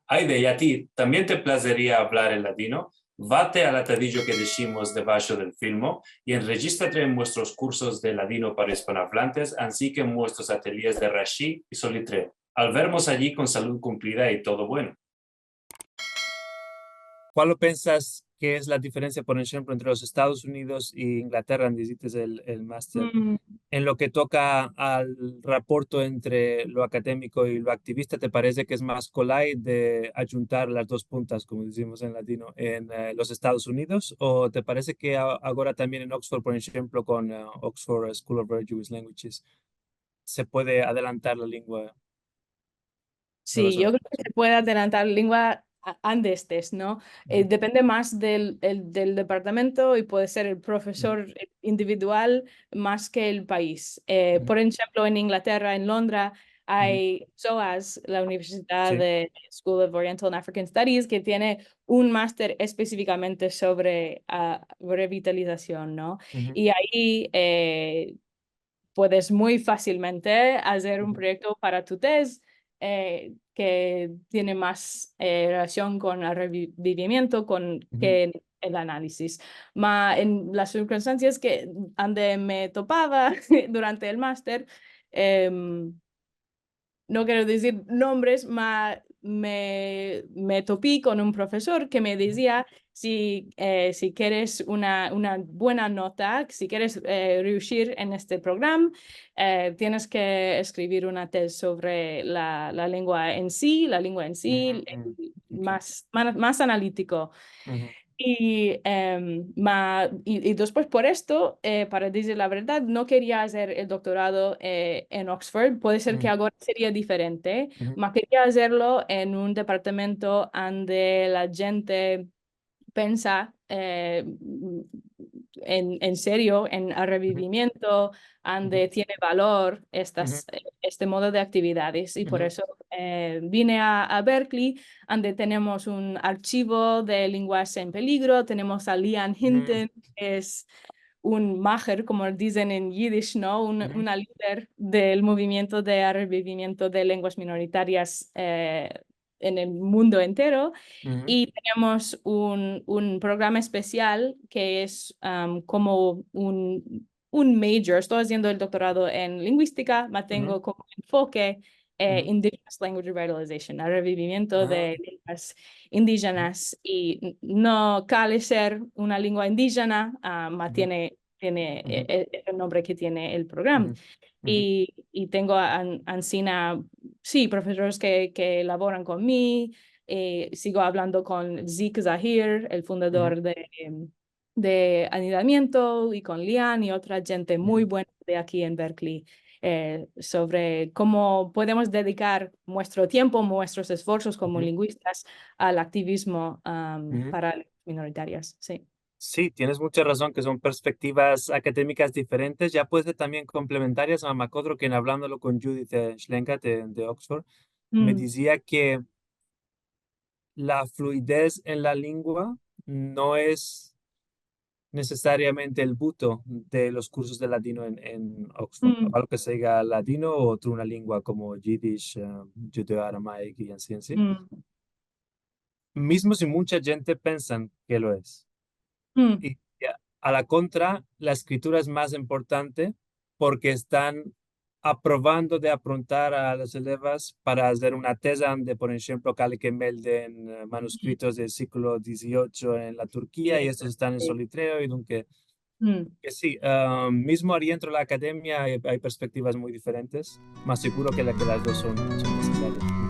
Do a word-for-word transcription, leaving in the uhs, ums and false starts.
Ayde, i a ti, tambien te plazeria avlar el ladino? Vate al atadijo ke deshimos debasho del filmo i enrejistrate en muestros kursos de ladino para ispanoavlantes, ansi ke en muestros atelyes de Rashi i Solitreo. Al vermos ayi kon salud kumplida i todo bueno. Kual lo pensas ke es la diferensia, por enshemplo, entre los Estados Unidos i Inglaterra, ande izites el, el master? Mm. En lo ke toka al raporto entre lo akademiko i lo aktivista, te parese ke es mas kolay de adjuntar las dos puntas, komo dizimos en ladino, en, eh, los Estados Unidos? O te parese ke a-, agora tambien en Oxford, por enshemplo, kon, eh, Oxford School of Rare Jewish Languages, se puede adelantar la lengua? No lo se. Si, yo kreo ke se puede adelantar la lengua a-, ande estes, no? Eh, depende mas del, el, del departamento i puede ser el profesor individual mas ke el pais. Eh, por enshemplo, en Inglaterra, en Londra, ay SOAS, la Universidad de School of Oriental and African Studies, ke tiene un master espesifikamente sovre, ah, revitalizasion, no? I ayi, eh, puedes muy fasilmente azer un proyekto para tu tez, eh, ke tiene mas, eh, relasion kon el revivimiento, kon, ke el analisis. Ma en las sirkunstansias ke ande me topava durante el master, em, no kero dizir nombres, ma me, me topi kon un profesor ke me dizia, si, eh, si keres una, una buena nota, si keres, eh, riushir en este program, eh, tienes ke eskrivir una tez sovre la, la lengua en si, la lengua en si, mas, ma-, mas analitiko. I, em, ma, i, i despues por esto, eh, para dizir la verdad, no keria azer el doktorado, eh, en Oxford. Puede ser ke agora seria diferente, ma keria azerlo en un departamento ande la djente pensa, eh, en, en serio en el revivimiento, ande tiene valor estas, eh, este modo de aktividades. I por eso, eh, vine a, a Berkeley, ande tenemos un archivo de lenguas en peligro, tenemos a Leanne Hinton, ke es un maher, komo dizen en yidish, no? Un, una lider del movimiento de revivimiento de lenguas minoritarias, eh, en el mundo entero. I tenemos un, un programa espesial ke es, am, komo un, un major. Esto aziendo el doktorado en linguistika, ma tengo komo enfoke, eh, Indigenous Language Revitalization, el revivimiento de lenguas indijenas. I n-, no kale ser una lengua indijena, ah, ma tiene tiene, e, e, el nombre ke tiene el programa. I, i tengo an-, ansina, si, profesores ke, ke lavoran kon mi, eh, sigo avlando kon Zeke Zahir, el fundador de, em, de Anidamiento, i kon Leanne i otra djente muy buena de aki en Berkeley, eh, sovre komo podemos dedikar muestro tiempo, muestros esforsos komo linguistas al aktivismo, am, para lenguas minoritarias. Si. Si, tienes muncha razon ke son perspektivas akademikas diferentes, ya puede ser tambien komplementarias. Me akodro ke en avlandolo kon Judith, eh, Schlengat de, de Oxford, me dizia ke la fluidez en la lengua no es nesesariamente el buto de los kursos de ladino en, en Oxford. Aval ke siga ladino u otra una lengua komo yidish, eh, judeo-aramaic i ansi, ansi. Mizmo si muncha djente pensan ke lo es. I, ya, a la kontra, la eskritura es mas importante porke estan aprovando de aprontar a las elevas para azer una teza ande, por enshemplo, kale ke melden, eh, manuskritos del siglo diziocho en la Turkia, i estos estan en solitreo, i dunke, ke si, ah, mizmo adientro de la akademia ay, ay perspektivas muy diferentes, ma siguro ke la, ke las dos son, son nesesarias.